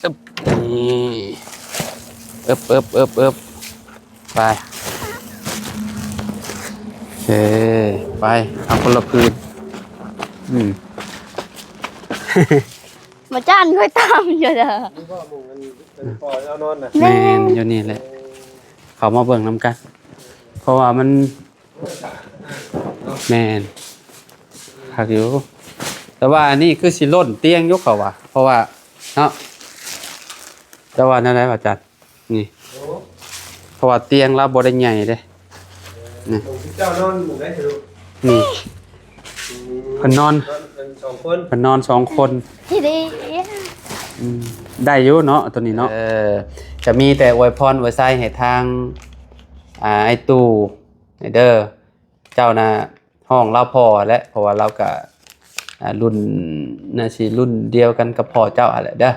ອຶບ ນີ້ ອຶບ ອຶບ ອຶບ ອຶບ ໄປ ເອີ ໄປ ເອົາຄົນລະພື້ນ ອືມ ບໍ່ຈ້ານຂ້ອຍຕາມຢູ່ເດີ ນີ້ບໍ່ໝ່ອງອັນ ອັນພໍ່ເຮົານອນນະ ແມ່ນ ແມ່ນ ຢູ່ນີ້ແຫຼະ ເຂົ້າມາເບິ່ງນຳກັນ ເພາະວ່າມັນ ແມ່ນ ຄັກຢູ່ ແຕ່ວ່າອັນນີ້ຄືຊິລົ້ນຕຽງຢູ່ເຂົາວ່າ ເພາະວ່າເນາະ ເຈົ້າວ່າແນວໃດວ່າຈັດ ນີ້ ເພາະວ່າຕຽງລາວບໍ່ໄດ້ໃຫຍ່ເດ້ ນີ້ ເຈົ້ານອນໝ່ອງໃດສະດຸ ນີ້ ອືມ ເພິ່ນນອນ ນອນກັນສອງຄົນ ເພິ່ນນອນສອງຄົນ ທີ່ດີ ອືມ ໄດ້ຢູ່ເນາະ ໂຕນີ້ເນາະ ເອີ ກະມີແຕ່ອວຍພອນອວຍໄຊໃຫ້ທາງ ອ່າ ອ້າຍຕູ້ ເດີ ເຈົ້ານະຮ້ອງລາວພໍ່ແຫຼະ ເພາະວ່າລາວກະ ອ່າ ລຸ້ນ ໜ້າຊິລຸ້ນດຽວກັນກັບພໍ່ເຈົ້າຫັ້ນແຫຼະເດີ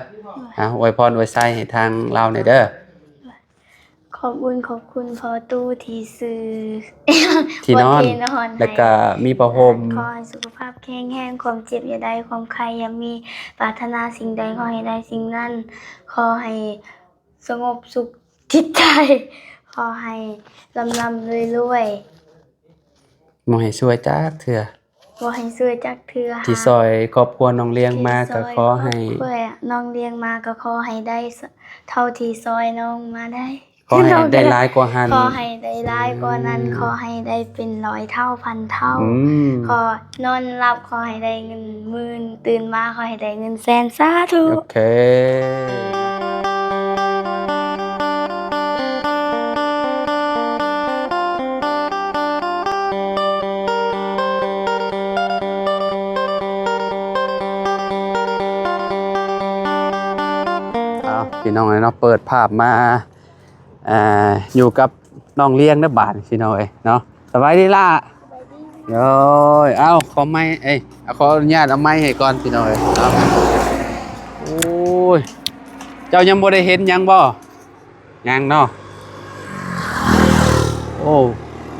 ອ່າ ອວຍພອນອວຍໄຊໃຫ້ທາງລາວແດ່ເດີ ຂອບບຸນຂອບຄຸນພໍ່ຕູ້ທີ່ຊື້ ທີ່ນອນ ທີ່ນອນ ແລ້ວກະມີຜ້າຫົ່ມ ຂໍໃຫ້ສຸຂະພາບແຂງແຮງ ຄວາມເຈັບຢ່າໄດ້ ຄວາມໄຂ້ຢ່າມີ ປາດຖະໜາສິ່ງໃດຂໍໃຫ້ໄດ້ສິ່ງນັ້ນ ຂໍໃຫ້ສະຫງົບສຸກຈິດໃຈ ຂໍໃຫ້ລ່ຳໆລວຍໆ ບໍ່ໃຫ້ຊວຍຈັກເທື່ອ ບໍ່ໃຫ້ຊວຍຈັກເທື່ອ ທີ່ຊ່ອຍຄອບຄົວນ້ອງລ້ຽງມາ ທີ່ຊ່ອຍ ກໍຂໍໃຫ້ ຄອບຄົວນ້ອງລ້ຽງມາ ກໍຂໍໃຫ້ໄດ້ເທົ່າທີ່ຊ່ອຍນ້ອງມາໄດ້ ຂໍໃຫ້ໄດ້ຫຼາຍກວ່າຫັ້ນ ຂໍໃຫ້ໄດ້ຫຼາຍກວ່ານັ້ນ ອືມ ຂໍໃຫ້ໄດ້ເປັນຮ້ອຍເທົ່າພັນເທົ່າ ອືມ ຂໍນອນຫຼັບ ຂໍໃຫ້ໄດ້ເງິນໝື່ນ ຕື່ນມາຂໍໃຫ້ໄດ້ເງິນແສນ ສາທຸ ໂອເຄ ເອົາ ພີ່ນ້ອງເອີຍເນາະ ເປີດພາບມາ ອ່າ ຢູ່ກັບນ້ອງລ້ຽງເດີບາດນີ້ ພີ່ນ້ອງເອີຍເນາະ ສະບາຍດີຫຼ້າ ໂດຍ ເອົ້າ ຂໍໄມ ເອີຍ ຂໍອະນຸຍາດເອົາໄມໃຫ້ກ່ອນ ພີ່ນ້ອງເອີຍເນາະ ໂອ້ຍ ເຈົ້າຍັງບໍ່ໄດ້ເຫັນຫຍັງບໍ່? ຍັງເນາະ ໂອ້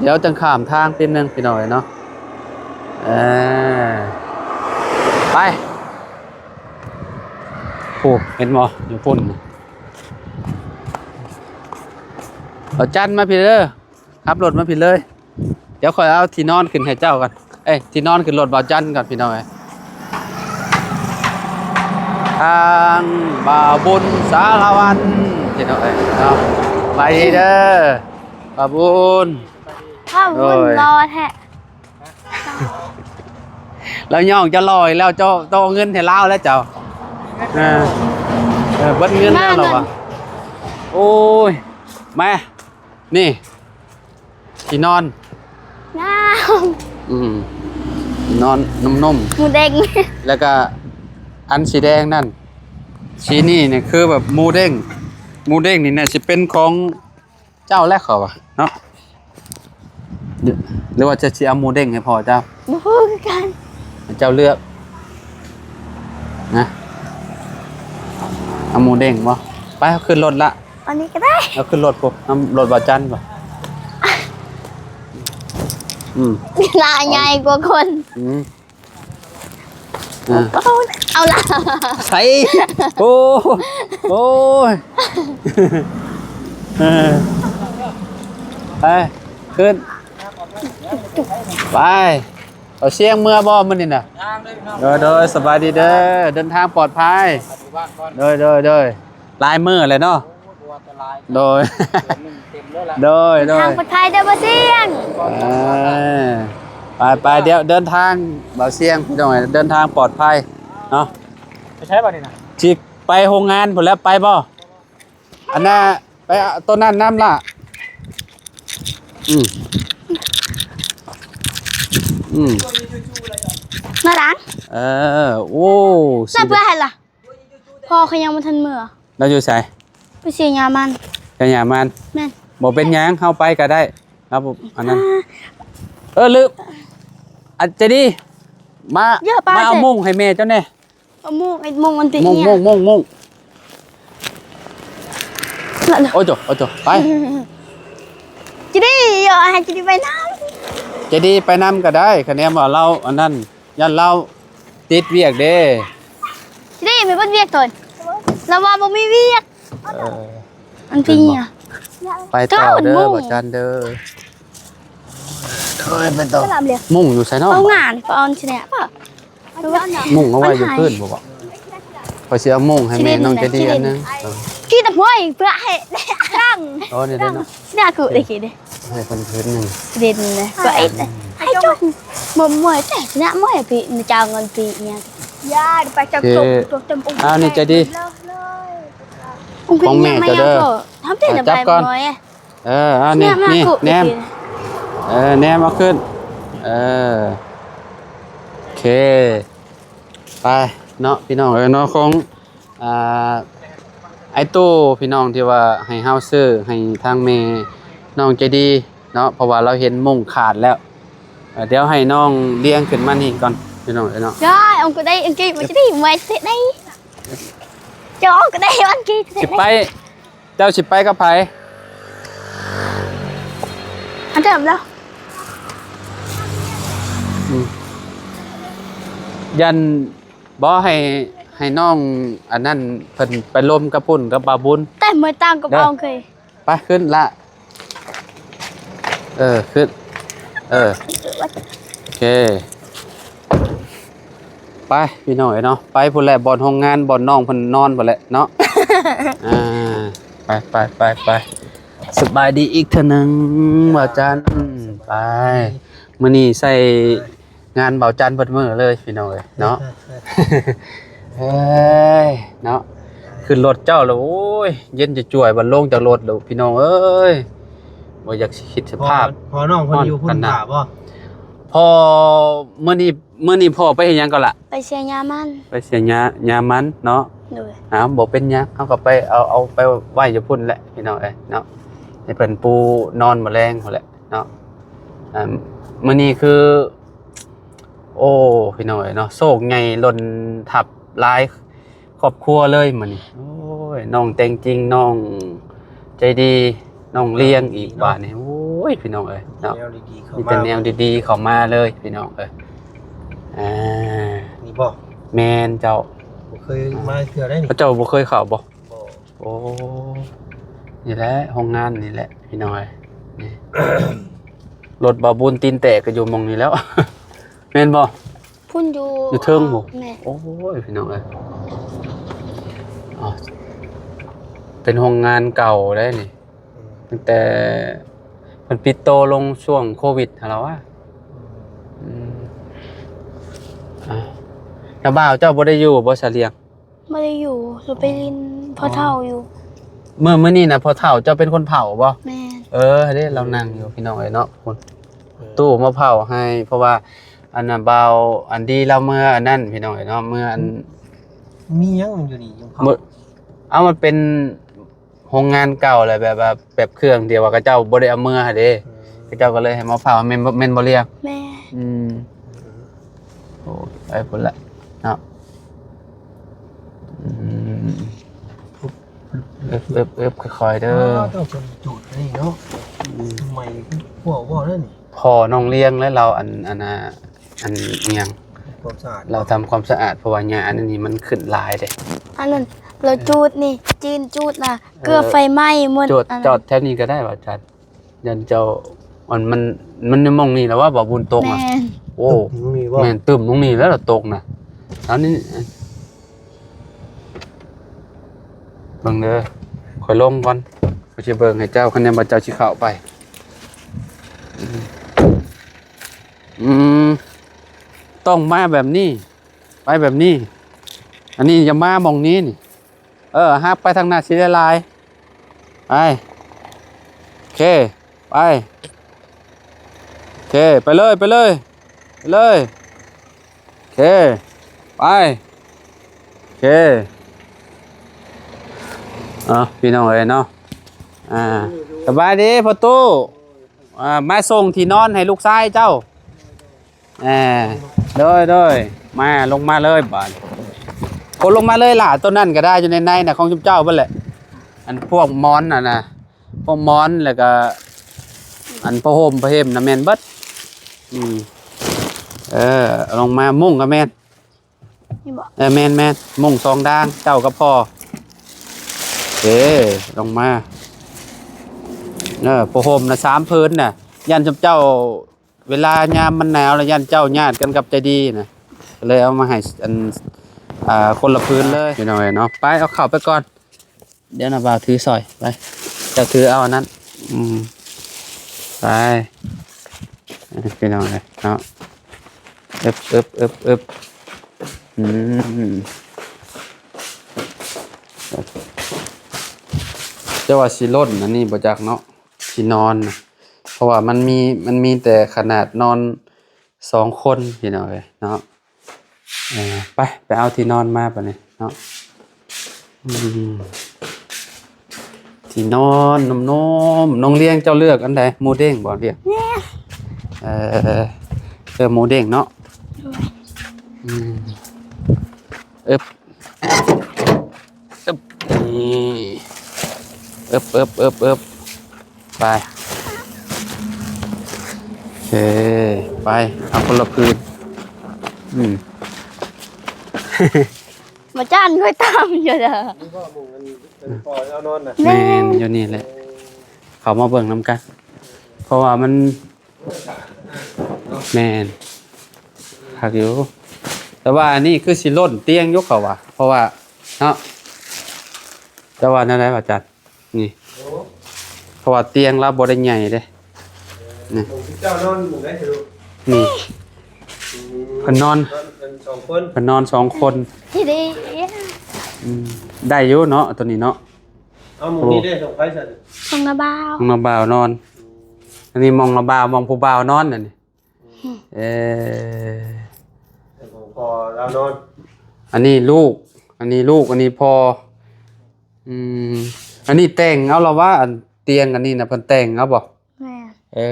ດຽວຈັ່ງຂ້າມທາງຕິດໜຶ່ງ ພີ່ນ້ອງເອີຍເນາະ ເອີ ໄປ ໂອ້ ເຫັນບໍ່ ຢູ່ພຸ້ນ ເອົາຈັນມາພີ້ເດີ ຂັບລົດມາພີ້ເລີຍ ດຽວຂ້ອຍເອົາທີ່ນອນຂຶ້ນໃຫ້ເຈົ້າກ່ອນ ເອີຍ ທີ່ນອນຂຶ້ນລົດບ່າວຈັນກ່ອນ ພີ່ນ້ອງເອີຍ ທາງບ່າວບຸນສາລະວັນ ພີ່ນ້ອງເອີຍເນາະ ໄປເດີ ບ່າວບຸນ ບ່າວບຸນ ໂອ້ຍ ຫຼໍ່ແທ້ ລາວຍ້ອງເຈົ້າຫຼໍ່ອີກແລ້ວ ເຈົ້າ ເຈົ້າເອົາເງິນໃຫ້ລາວແລ້ວເຈົ້າ ເອີ ເອີ ເບິດເງິນແລ້ວລາວວ່າ ໂອ້ຍ ມາ ນີ້ ທີ່ນອນ ງາມ ອືມ ນອນນຸ້ມໆ ໝູເດ້ງ ແລ້ວກະອັນສີແດງນັ້ນ ສີນີ້ນີ້ຄືແບບໝູເດ້ງ ໝູເດ້ງນີ້ໜ້າຊິເປັນຂອງເຈົ້າແຫຼະ ເຂົາວ່າເນາະ ຫຼືວ່າຈະຊິເອົາໝູເດ້ງໃຫ້ພໍ່ເຈົ້າ? ບໍ່ຮູ້ຄືກັນ ໃຫ້ເຈົ້າເລືອກນະ ເອົາໝູເດ້ງບໍ່? ໄປ ເຮົາຂຶ້ນລົດລະ ອັນນີ້ກໍໄດ້ ເອົາຂຶ້ນລົດພຸ້ນ ນຳລົດບ່າວຈັນບໍ່? ອືມ ລາໃຫຍ່ກວ່າຄົນ ອືມ ເອົາລະ ໃສ່ ໂອ້ ໂອ້ຍ ເອີ ໄປ ຂຶ້ນ ໄປ ເອົາ ສຽງເມືອບໍ່ມື້ນີ້ນະ? ໂດຍ ໂດຍ ສະບາຍດີເດີ ເດີນທາງປອດໄພ ໂດຍ ໂດຍ ໂດຍ ຫຼາຍມື້ແລ້ວເນາະ ໂດຍ ໂດຍ ໂດຍ ທາງປອດໄພເດີບ່າວສຽງ ເອີ ໄປ ໄປ ດຽວເດີນທາງບ່າວສຽງ ພີ່ນ້ອງ ເດີນທາງປອດໄພເນາະ ໄປໃສບາດນີ້ນະ? ຊິໄປໂຮງງານພຸ້ນແຫຼະ ໄປບໍ່? ອັນນ່າ ໄປເອົາໂຕນັ້ນນຳລະ ອືມ ອືມ ມາຫຼັງ ເອີ ໂອ້ ຊິໄປໃສລະ? ພໍ່ເຂົາຍັງບໍ່ທັນເມືອ ລາວຢູ່ໃສ? ໄປເສຍຫຍ້າມັນ ເສຍຫຍ້າມັນ ແມ່ນ ບໍ່ເປັນຫຍັງ ເຮົາໄປກໍໄດ້ ລາວບໍ່ ອັນນັ້ນ ອ່າ ເອີ ລືມ ອັນ ໃຈດີ ມາ ມາເອົາມຸ້ງໃຫ້ແມ່ເຈົ້າແດ່ ເອົາມຸ້ງ ເຮັດມຸ້ງອັນຕິ ມຸ້ງ ມຸ້ງ ມຸ້ງ ມຸ້ງ ໂອ້ໂຈ ໂອ້ໂຈ ໄປ ໃຈດີ ເອົາໃຫ້ໃຈດີໄປນຳ ໃຈດີໄປນຳກໍໄດ້ ຄະແນນວ່າລາວ ອັນນັ້ນ ຢ້ານລາວຕິດວຽກເດ້ ນີ້ ມີເບິດວຽກຕົນ ລາວວ່າບໍ່ມີວຽກ. ເອີ ອັນພີ່ ໄປຕໍ່ເດີ ເຈົ້າ ບໍ່ຈັນເດີ. ເອີຍ ໄປຕໍ່. ມຸ້ງຢູ່ໃສເນາະ? ເອົາງານໄປອອນຊິແນະ. ມຸ້ງເອົາໄວ້ຢູ່ພື້ນບໍ່? ຂ້ອຍຊິເອົາມຸ້ງໃຫ້ແມ່ນ້ອງໃຈດີອັນໜຶ່ງ. ເອີ ກິນນ້ຳຫ້ອຍເພື່ອໃຫ້ດັງ. ອໍ ນີ້ເດ້ເນາະ. ນີ້ຄືໄດ້ກິນເດ້ ໃຫ້ເພິ່ນຄືນໜຶ່ງ. ເດັ່ນນະ ກໍໄອ້ ໃຫ້ຈົກ. ບໍ່ ບໍ່ ແຕ່ຊະນະ ບໍ່ໃຫ້ພີ່ ຈາງເງິນພີ່ຫຍັງ. ຢ່າໄປຈັບຕົວເຕັມອົງ. ອ້າວ ນີ້ໃຈດີ. ຂອງແມ່ເຈົ້າເດີ. ທຳເປັນ ຈັບກ່ອນ. ເອີ ອັນນີ້ ນີ້ ແນມ. ເອີ ແນມເອົາຂຶ້ນ. ເອີ ໂອເຄ ໄປເນາະ ພີ່ນ້ອງເອີຍເນາະ. ຂອງ ອ່າ ອ້າຍຕູ້ ພີ່ນ້ອງ ທີ່ວ່າໃຫ້ເຮົາຊື້ໃຫ້ທາງແມ່ນ້ອງໃຈດີເນາະ ເພາະວ່າລາວເຫັນມຸ້ງຂາດແລ້ວ. ເອີ ດຽວໃຫ້ນ້ອງລຽງຂຶ້ນມານີ້ກ່ອນ ພີ່ນ້ອງເອີຍເນາະ. ໄດ້ ອົງກໍໄດ້ ອັງກີ້ ມັນຈະໄດ້ໄວ້ເສຍໄດ້. ເຈົ້າ ອົງກໍໄດ້ ອັງກີ້ ຊິໄປ ເຈົ້າຊິໄປກັບໃຜ? ອັນເດີມແລ້ວ. ອືມ ຢ້ານບໍ່ໃຫ້ ໃຫ້ນ້ອງອັນນັ້ນ ເພິ່ນໄປລົມກັບພຸ້ນກັບບ່າວບຸນ. ແຕ່ເມື່ອຕ່າງກັບ ເດີ ເອົາເຄີຍ. ໄປຂຶ້ນລະ. ເອີ ຂຶ້ນ. ເອີ ໂອເຄ. ໄປ ພີ່ນ້ອງເອີຍເນາະ ໄປພຸ້ນແຫຼະ ບ່ອນໂຮງງານ ບ່ອນນ້ອງເພິ່ນນອນພຸ້ນແຫຼະເນາະ. ອ່າ ໄປ ໄປ ໄປ ໄປ. ສະບາຍດີອີກເທື່ອໜຶ່ງ ບ່າວຈັນ. ໄປ ມື້ນີ້ໃສ່ງານບ່າວຈັນເບິດມື້ເລີຍ ພີ່ນ້ອງເອີຍເນາະ. ເອີຍ ເນາະ ຂຶ້ນລົດເຈົ້າແລ້ວ ໂອ້ຍ ເຢັນຈະຈວຍ ບັດລົງຈາກລົດແລ້ວ ພີ່ນ້ອງເອີຍ ບໍ່ຢາກຊິຄິດສະພາບ. ພໍ່ນ້ອງເພິ່ນຢູ່ພຸ້ນຖ້າບໍ່? ພໍ່ ມື້ນີ້ ມື້ນີ້ພໍ່ໄປເຮັດຫຍັງກ່ອນລະ? ໄປເສຍຫຍ້າມັນ. ໄປເສຍຫຍ້າ ຫຍ້າມັນເນາະ. ໂດຍ. ອ້າວ ບໍ່ເປັນຫຍັງ ເຮົາກໍໄປເອົາ ເອົາໄປໄວ້ຢູ່ພຸ້ນແຫຼະ ພີ່ນ້ອງເອີຍເນາະ ໃຫ້ເພິ່ນປູນອນມື້ແລງພຸ້ນແຫຼະເນາະ. ອ່າ ມື້ນີ້ຄື ໂອ້ ພີ່ນ້ອງເອີຍເນາະ ໂຊກໃຫຍ່ຫຼົ່ນທັບຫຼາຍ ຄອບຄົວເລີຍມື້ນີ້. ໂອ້ຍ ນ້ອງແຕ່ງຈິງ ນ້ອງໃຈດີ ນ້ອງລ້ຽງອີກບາດນີ້. ໂອ້ຍ ພີ່ນ້ອງເອີຍເນາະ ມີແຕ່ແນວດີໆເຂົ້າມາເລີຍ ພີ່ນ້ອງເອີຍ. ອ່າ ນີ້ບໍ່? ແມ່ນເຈົ້າ. ບໍ່ເຄີຍມາເທື່ອໃດນີ້. ເຈົ້າບໍ່ເຄີຍເຂົ້າບໍ່? ບໍ່. ໂອ້ ນີ້ແຫຼະໂຮງງານນີ້ແຫຼະ ພີ່ນ້ອງເອີຍ. ນີ້ ລົດບ່າວບຸນຕີນແຕກກໍຢູ່ໝ່ອງນີ້ແລ້ວ ແມ່ນບໍ່? ພຸ້ນຢູ່ ຢູ່ເທິງພຸ້ນ. ແມ່ນ. ໂອ້ຍ ພີ່ນ້ອງເອີຍ ເປັນໂຮງງານເກົ່າເດ້ນີ້ ຕັ້ງແຕ່ເພິ່ນປິດໂຕລົງຊ່ວງໂຄວິດຫັ້ນລະວະ. ອືມ ອືມ ອ່າ ນ້າບ່າວເຈົ້າບໍ່ໄດ້ຢູ່ບໍ່ ສາວລຽງ? ບໍ່ໄດ້ຢູ່ ລົງໄປຫຼິ້ນພໍ່ເຖົ້າຢູ່. ມື້ ມື້ນີ້ນະພໍ່ເຖົ້າເຈົ້າເປັນຄົນເຜົາບໍ່? ແມ່ນ. ເອີ ເດ້ ລາວນັ່ງຢູ່ ພີ່ນ້ອງເອີຍເນາະ ພຸ້ນ ຕູ້ມາເຜົາໃຫ້ ເພາະວ່າ ອັນນ່າ ບ່າວອັນດີລາວເມືອອັນນັ້ນ ພີ່ນ້ອງເອີຍເນາະ ເມືອອັນ ມີຫຍັງຢູ່ນີ້ຍັງເຜົາ? ເອົາ ມັນເປັນໂຮງງານເກົ່າແຫຼະ ແບບວ່າ ແບບເຄື່ອງທີ່ວ່າເຂົາເຈົ້າບໍ່ໄດ້ເອົາເມືອຫັ້ນເດ້ ເຂົາເຈົ້າກໍເລີຍໃຫ້ມາເຜົາ ແມ່ນບໍ່ ແມ່ນບໍ່ລຽງ? ແມ່ນ. ອືມ ໂອ້ຍ ໄປພຸ້ນລະເນາະ. ອືມ ເອີບ ເອີບ ເອີບ ຄ່ອຍໆເດີ. ອ້າວ ຕ້ອງຈົນຈູດອັນນີ້ເນາະ. ອືມ ໃໝ່ຄືພວກເວົ້ານັ້ນ. ພໍ່ນ້ອງລຽງ ແລະ ລາວ ອັນ ອັນນ່າ ອັນອີ່ຫຍັງ ຄວາມສະອາດ ລາວທຳຄວາມສະອາດ ເພາະວ່າຫຍ້າອັນນີ້ມັນຂຶ້ນຫຼາຍເດ້. ອັນນັ້ນ ລາວຈູດນີ້ ຈີນຈູດນະ ເກືອບໄຟໄໝ້ໝົດ. ຈອດ ອັນນັ້ນ ຈອດແຖວນີ້ກໍໄດ້ວ່າ ຈອດ ຢ້ານເຈົ້າ ມັນ ມັນ ມັນຢູ່ໝ່ອງນີ້ແຫຼະວ່າ ບໍ່ບຸນຕົກນະ. ແມ່ນ. ໂອ້ ຕຶ້ມລົງນີ້ບໍ່? ແມ່ນ ຕຶ້ມລົງນີ້ແຫຼະຕົກນະ. ອັນນີ້ ເບິ່ງເດີ ຂ້ອຍລົງກ່ອນ ຂ້ອຍຊິເບິ່ງໃຫ້ເຈົ້າ ຄັນແມ່ນວ່າເຈົ້າຊິເຂົ້າໄປ. ອືມ ຕ້ອງມາແບບນີ້ ໄປແບບນີ້ ອັນນີ້ຢ່າມາໝ່ອງນີ້ນີ້. ເອີ ຮັບໄປທາງໜ້າຊິໄດ້ຫຼາຍ. ໄປ ໂອເຄ ໄປ ໂອເຄ ໄປເລີຍ ໄປເລີຍ ໄປເລີຍ. ໂອເຄ ໄປ ໂອເຄ. ເອົາ ພີ່ນ້ອງເອີຍເນາະ ອ່າ ສະບາຍດີພໍ່ຕູ້. ອ່າ ມາສົ່ງທີ່ນອນໃຫ້ລູກຊາຍເຈົ້າ. ອ່າ ໂດຍ ໂດຍ ມາ ລົງມາເລີຍບາດ. ຄົນລົງມາເລີຍຫຼ້າ ໂຕນັ້ນກໍໄດ້ ຢູ່ໃນໃນນະ ຂອງຊຸມເຈົ້າເບິດແຫຼະ. ອັນພວກໝອນຫັ້ນນະ ພວກໝອນ ແລ້ວກໍອັນຜ້າຫົ່ມ ຜ້າເຫັມນະ ແມ່ນເບິດ. ອືມ ເອີ ລົງມາ ມຸ້ງກໍແມ່ນ. ນີ້ບໍ່? ເອີ ແມ່ນໆ ມຸ້ງສອງດ້າງ ເຈົ້າກັບພໍ່. ເອີ ລົງມາ. ເອີ ຜ້າຫົ່ມນະ ສາມຜືນນະ ຢ້ານຊຸມເຈົ້າ ເວລາຍາມມັນໜາວລະ ຢ້ານເຈົ້າຍາດກັນກັບໃຈດີນະ ກໍເລີຍເອົາມາໃຫ້ ອັນ ອ່າ ຄົນລະຜືນເລີຍ ພີ່ນ້ອງເອີຍເນາະ. ໄປ ເອົາເຂົ້າໄປກ່ອນ. ດຽວນະບ່າວຖືຊ່ອຍ ໄປ ເຈົ້າຖືເອົາອັນນັ້ນ ອືມ ໄປ ເອີ ພີ່ນ້ອງເອີຍເນາະ ອຶບ ອຶບ ອຶບ ອຶບ ອືມ ເຈົ້າວ່າຊິລົ້ນອັນນີ້ບໍ່ຈັກເນາະ ທີ່ນອນນະ ເພາະວ່າມັນມີ ມັນມີແຕ່ຂະໜາດນອນ ສອງຄົນ ພີ່ນ້ອງເອີຍເນາະ. ເອີ ໄປ ໄປເອົາທີ່ນອນມາບາດນີ້ເນາະ. ອືມ ທີ່ນອນນຸ່ມໆ. ນ້ອງລຽງ ເຈົ້າເລືອກອັນໃດ? ໝູເດ້ງບໍ່ລຽງ? ແມ່ນ. ເອີ ເອີ ໝູເດ້ງເນາະ. ໂດຍ. ອືມ ອຶບ ອຶບ ນີ້ ອຶບ ອຶບ ອຶບ ອຶບ ໄປ ໂອເຄ ໄປ ເອົາຄົນລະຜືນ ອືມ ບໍ່ຈ້ານຂ້ອຍຕາມຢູ່ເດີ ນີ້ບໍ່ໝ່ອງອັນ ອັນພໍ່ເຮົານອນນະ ແມ່ນ ແມ່ນ ຢູ່ນີ້ແຫຼະ ເອີ ເຂົ້າມາເບິ່ງນຳກັນ ເພາະວ່າມັນ ແມ່ນ ຄັກຢູ່ ແຕ່ວ່າອັນນີ້ຄືຊິລົ້ນຕຽງຢູ່ເຂົາວ່າ ເພາະວ່າເນາະ ເຈົ້າວ່າແນວໃດວ່າຈັດ ນີ້ ໂອ້ ເພາະວ່າຕຽງລາວບໍ່ໄດ້ໃຫຍ່ເດ້ ນີ້ ເຈົ້ານອນໝ່ອງໃດສະດຸ ນີ້ ອືມ ເພິ່ນນອນ ນອນກັນສອງຄົນ ເພິ່ນນອນສອງຄົນ ທີ່ດີ ອືມ ໄດ້ຢູ່ເນາະ ໂຕນີ້ເນາະ. ເອົາ ໝ່ອງນີ້ເດ້ ຂອງໃຜຊັ້ນ? ຂອງນ້າບ່າວ ຂອງນ້າບ່າວນອນ ອັນນີ້ໝ່ອງນ້າບ່າວ ໝ່ອງຜູ້ບ່າວນອນ ອັນນີ້ ອືມ ເອີ ຂອງພໍ່ລາວນອນ ອັນນີ້ລູກ ອັນນີ້ລູກ ອັນນີ້ພໍ່ ອືມ ອັນນີ້ແຕ່ງເອົາລະວ່າ ອັນຕຽງອັນນີ້ນະ ເພິ່ນແຕ່ງເອົາບໍ່? ແມ່ນ ເອີ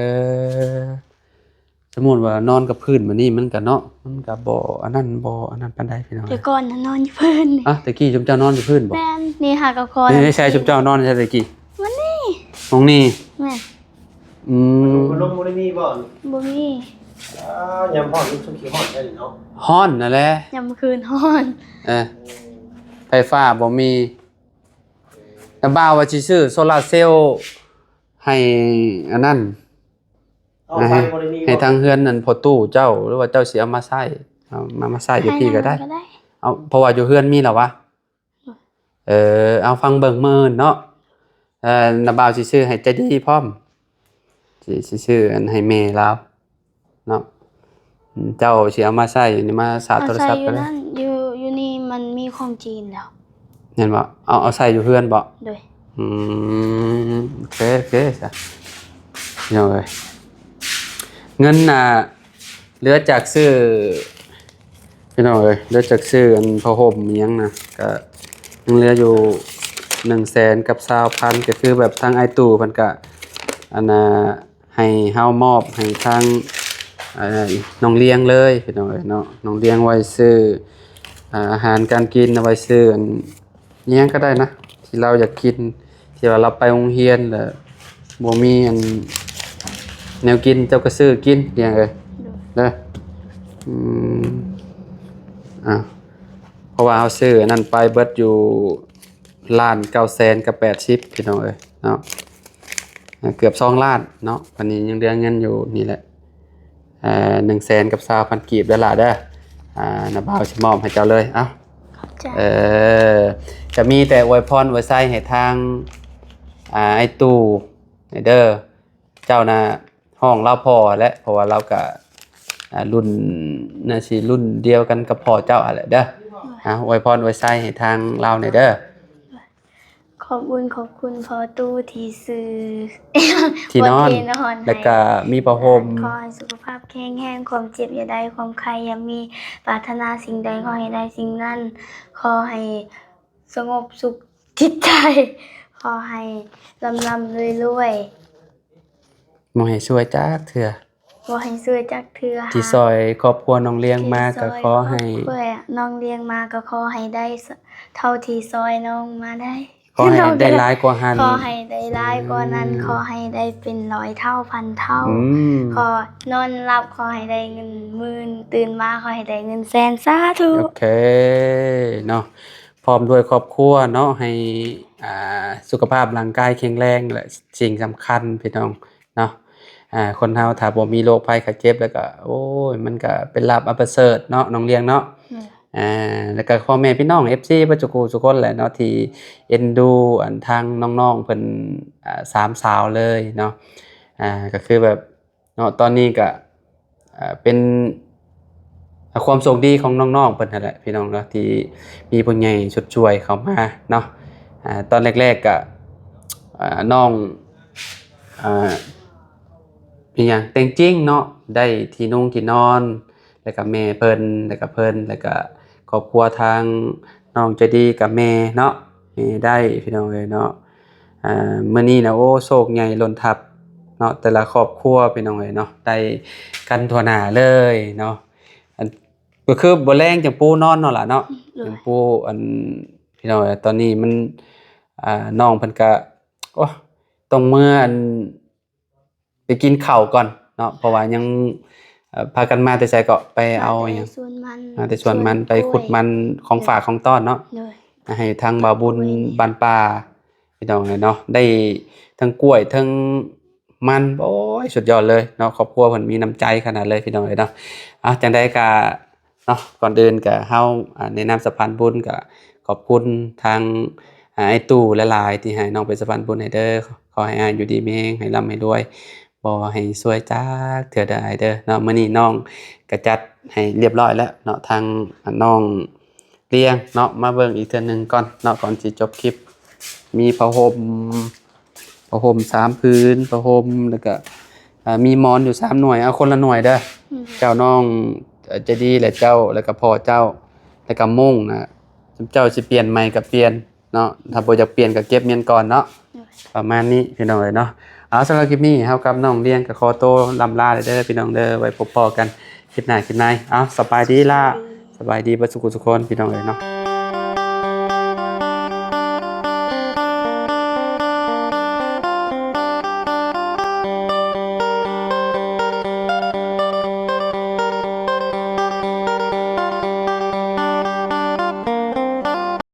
ສົມມຸດວ່ານອນກັບພື້ນແບບນີ້ ມັນກະເນາະ ມັນກະບໍ່ອັນນັ້ນ ບໍ່ອັນນັ້ນປານໃດພີ່ນ້ອງ ແຕ່ກ່ອນນະນອນຢູ່ພື້ນ ອະ ແຕ່ກີ້ຊຸມເຈົ້ານອນຢູ່ພື້ນບໍ່? ແມ່ນ ນີ້ຫາກະຄອນ ໃສຊຸມເຈົ້ານອນໃສແຕ່ກີ້? ມັນນີ້ ຫ້ອງນີ້ ແມ່ນ ອືມ ພັດລົມບໍ່ໄດ້ມີບໍ່? ບໍ່ມີ ອາ ຍາມຮ້ອນມັນຊຸກຂີ້ຮ້ອນແທ້ເນາະ ຮ້ອນນັ້ນແຫຼະ ຍາມມື້ຄືນຮ້ອນ ເອີ ໄຟຟ້າບໍ່ມີ ນ້າບ່າວວ່າຊິຊື້ໂຊລາເຊວໃຫ້ອັນນັ້ນ ເອົາ ໃຫ້ ໄຟບໍ່ໄດ້ມີ ໃຫ້ ບໍ່ ທາງເຮືອນນັ້ນພໍ່ຕູ້ເຈົ້າ ຫຼືວ່າເຈົ້າຊິເອົາມາໃຊ້ ເອົາມາ ມາໃຊ້ຢູ່ພີ້ກະໄດ້ ໃຫ້ນາງກະໄດ້ ເອົາ ເພາະວ່າຢູ່ເຮືອນມີແລ້ວຫວາ? ເອີ ເອົາຟັງເບິ່ງມື້ອື່ນເນາະ ເອີ ນ້າບ່າວຊິຊື້ໃຫ້ໃຈດີພ້ອມ ຊິ ຊິຊື້ອັນໃຫ້ແມ່ລາວເນາະ ເຈົ້າຊິເອົາມາໃຊ້ ມາຊາດໂທລະສັບກະໄດ້ ຢູ່ນັ້ນ ຢູ່ ຢູ່ນີ້ມັນມີຂອງຈີນແລ້ວ ແມ່ນບໍ່? ເອົາ ເອົາໃສ່ຢູ່ເຮືອນບໍ່? ໂດຍ ອືມ ໂອເຄ ໂອເຄຊະ ພີ່ນ້ອງເອີຍ ເງິນນະ ເຫຼືອຈາກຊື້ ພີ່ນ້ອງເອີຍ ເຫຼືອຈາກຊື້ອັນຜ້າຫົ່ມອີ່ຫຍັງນະ ກະຍັງເຫຼືອຢູ່ໜຶ່ງແສນກັບຊາວພັນ ກະຄືແບບທາງອ້າຍຕູ້ເພິ່ນກະ ອັນນະ ໃຫ້ເຮົາມອບໃຫ້ທາງ ເອີ ນ້ອງລຽງເລີຍ ພີ່ນ້ອງເອີຍເນາະ ນ້ອງລຽງໄວ້ຊື້ ອາ ອາຫານການກິນ ເອົາໄວ້ຊື້ອັນ ອີ່ຫຍັງກະໄດ້ນະ ທີ່ລາວຢາກກິນ ທີ່ວ່າລາວໄປໂຮງຮຽນແລ້ວບໍ່ມີອັນແນວກິນ ເຈົ້າກະຊື້ກິນ ລຽງເອີຍ ໂດຍ ເດີ ອືມ ອາ ເພາະວ່າເຮົາຊື້ອັນນັ້ນໄປເບິດຢູ່ລ້ານເກົ້າແສນກັບແປດສິບ ພີ່ນ້ອງເອີຍເນາະ ເກືອບສອງລ້ານເນາະ ບາດນີ້ຍັງເຫຼືອເງິນຢູ່ນີ້ແຫຼະ ເອີ ໜຶ່ງແສນກັບຊາວພັນກີບເດີຫຼ້າເດີ ອາ ນ້າບ່າວຊິມອບໃຫ້ເຈົ້າເລີຍ ເອົ້າ ຂອບໃຈ ເອີ ກະມີແຕ່ອວຍພອນອວຍໄຊໃຫ້ທາງ ອາ ອ້າຍຕູ້ເດີ ເຈົ້ານະ ຮ້ອງລາວພໍ່ແຫຼະ ເພາະວ່າລາວກະ ອາ ລຸ້ນ ໜ້າຊິລຸ້ນດຽວກັນກັບພໍ່ເຈົ້າຫັ້ນແຫຼະເດີ ອາ ອວຍພອນອວຍໄຊໃຫ້ທາງລາວແດ່ເດີ. ຂອບບຸນຂອບຄຸນພໍ່ຕູ້ທີ່ຊື້ ທີ່ນອນ ທີ່ນອນໃຫ້ ແລ້ວກະມີຜ້າຫົ່ມ ຂໍໃຫ້ສຸຂະພາບແຂງແຮງ ຄວາມເຈັບຢ່າໄດ້ ຄວາມໄຂ້ຢ່າມີ ປາດຖະໜາສິ່ງໃດຂໍໃຫ້ໄດ້ສິ່ງນັ້ນ ຂໍໃຫ້ສະຫງົບສຸກຈິດໃຈ ຂໍໃຫ້ລ່ຳໆລວຍໆ ບໍ່ໃຫ້ຊວຍຈັກເທື່ອ ບໍ່ໃຫ້ຊວຍຈັກເທື່ອ ທີ່ຊ່ອຍຄອບຄົວນ້ອງລຽງມາ ທີ່ຊ່ອຍ ກະຂໍໃຫ້ ຄອບຄົວນ້ອງລຽງມາ ກະຂໍໃຫ້ໄດ້ເທົ່າທີ່ຊ່ອຍນ້ອງມາໄດ້ ຂໍໃຫ້ໄດ້ຫຼາຍກວ່າຫັ້ນ ຂໍໃຫ້ໄດ້ຫຼາຍກວ່ານັ້ນ ອືມ ຂໍໃຫ້ໄດ້ເປັນຮ້ອຍເທົ່າພັນເທົ່າ ອືມ ຂໍນອນຫຼັບຂໍໃຫ້ໄດ້ເງິນໝື່ນ ຕື່ນມາຂໍໃຫ້ໄດ້ເງິນແສນ ສາທຸ ໂອເຄເນາະ ພ້ອມດ້ວຍຄອບຄົວເນາະ ໃຫ້ ອ່າ ສຸຂະພາບຮ່າງກາຍແຂງແຮງ ແລະ ສິ່ງສຳຄັນພີ່ນ້ອງເນາະ ອ່າ ຄົນເຮົາຖ້າບໍ່ມີໂລກໄພໄຂ້ເຈັບແລ້ວກໍ ໂອ້ຍ ມັນກໍເປັນລາບອັນປະເສີດເນາະ ນ້ອງລຽງເນາະ. ອືມ ອ່າ ແລ້ວກໍພໍ່ແມ່ພີ່ນ້ອງ ເອັຟຊີ ເບິດສູ່ຜູ້ສູ່ຄົນແຫຼະເນາະ ທີ່ເອັນດູອັນທາງນ້ອງໆເພິ່ນ ອ່າ ສາມສາວເລີຍເນາະ. ອ່າ ກໍຄືແບບ ເນາະ ຕອນນີ້ກະ ເປັນຄວາມໂຊກດີຂອງນ້ອງໆເພິ່ນຫັ້ນແຫຼະພີ່ນ້ອງເນາະ ທີ່ມີຜູ້ໃຫຍ່ຊົດຊ່ວຍເຂົ້າມາເນາະ. ອາ ຕອນແລກໆກະ ອາ ນ້ອງ ອາ ມີຫຍັງ ແຕ່ງຈິງເນາະ ໄດ້ທີ່ນຸ່ງທີ່ນອນ ແລ້ວກະແມ່ເພິ່ນ ແລ້ວກະເພິ່ນ ແລ້ວກະຄອບຄົວທາງນ້ອງໃຈດີກັບແມ່ເນາະ ແມ່ໄດ້ພີ່ນ້ອງເອີຍເນາະ. ອ່າ ມື້ນີ້ນະ ໂອ້ ໂຊກໃຫຍ່ລົ້ນທັບເນາະ ແຕ່ລະຄອບຄົວພີ່ນ້ອງເອີຍເນາະ ໄດ້ກັນທົ່ວໜ້າເລີຍເນາະ. ອັນ ກໍຄືບໍ່ແລງຈັ່ງປູນອນເນາະຫຼະເນາະ ໂດຍ ຈັ່ງປູ ອັນ ພີ່ນ້ອງເອີຍ ຕອນນີ້ມັນ ອ່າ ນ້ອງເພິ່ນກະ ໂອ້ ຕ້ອງເມືອ ອັນ ໄປກິນເຂົ້າກ່ອນເນາະ ເພາະວ່າຍັງ ເອີ ພາກັນມາແຕ່ໃສເກາະ ໄປເອົາຫຍັງ ມາແຕ່ສວນມັນ ມາແຕ່ສວນມັນ ສວນ ໄປຂຸດມັນ ຂອງຝາກຂອງຕ້ອນເນາະ ໂດຍ ໃຫ້ທາງບ່າວບຸນ ກາບບ້ານປ່າ ພີ່ນ້ອງເອີຍເນາະ ໄດ້ທັງກ້ວຍທັງມັນ ໂອ້ຍ ສຸດຍອດເລີຍເນາະ. ຄອບຄົວເພິ່ນມີນ້ຳໃຈຂະໜາດເລີຍ ພີ່ນ້ອງເອີຍເນາະ. ເອົາ ຈັ່ງໃດກະເນາະ ກ່ອນອື່ນກະເຮົາ ອາ ໃນນາມສະພານບຸນກະຂອບຄຸນທາງ ອາ ອ້າຍຕູ້ຫຼາຍໆ ທີ່ໃຫ້ນ້ອງເປັນສະພານບຸນໃຫ້ເດີ. ຂໍໃຫ້ອ້າຍຢູ່ດີມີແຮງ ໃຫ້ລ່ຳໃຫ້ລວຍ ບໍ່ໃຫ້ຊວຍຈັກເທື່ອເດີອ້າຍເດີເນາະ. ມື້ນີ້ນ້ອງກະຈັດໃຫ້ລຽບຮ້ອຍແລ້ວເນາະ ທາງ ອາ ນ້ອງລຽງເນາະ ມາເບິ່ງອີກເທື່ອໜຶ່ງກ່ອນເນາະ ກ່ອນຊິຈົບຄລິບ. ມີຜ້າຫົ່ມ ຜ້າຫົ່ມສາມຜືນ ຜ້າຫົ່ມ ແລ້ວກະ ອາ ມີໝອນຢູ່ສາມໜ່ວຍ ເອົາຄົນລະໜ່ວຍເດີ. ອືມ ເຈົ້າ ນ້ອງ ເອີ ໃຈດີ ແລະ ເຈົ້າ ແລ້ວກະພໍ່ເຈົ້າ ແລ້ວກະມຸ້ງນະ ເຈົ້າຊິປ່ຽນໃໝ່ກະປ່ຽນ ເນາະ ຖ້າບໍ່ຢາກປ່ຽນກໍເກັບເງິນກ່ອນເນາະ ໂດຍ ປະມານນີ້ພີ່ນ້ອງເອີຍເນາະ. ເອົາ ສຳລັບຄລິບນີ້ເຮົາກັບນ້ອງລຽງກໍຂໍໂຕລ່ຳລາເດີພີ່ນ້ອງເດີ ໄວ້ພົບພໍ້ກັນຄລິບໜ້າຄລິບໃນ. ເອົາ ສະບາຍດີລະ ສະບາຍດີ ສະບາຍດີເບິດສູ່ຜູ້ສູ່ຄົນພີ່ນ້ອງເອີຍເນາະ.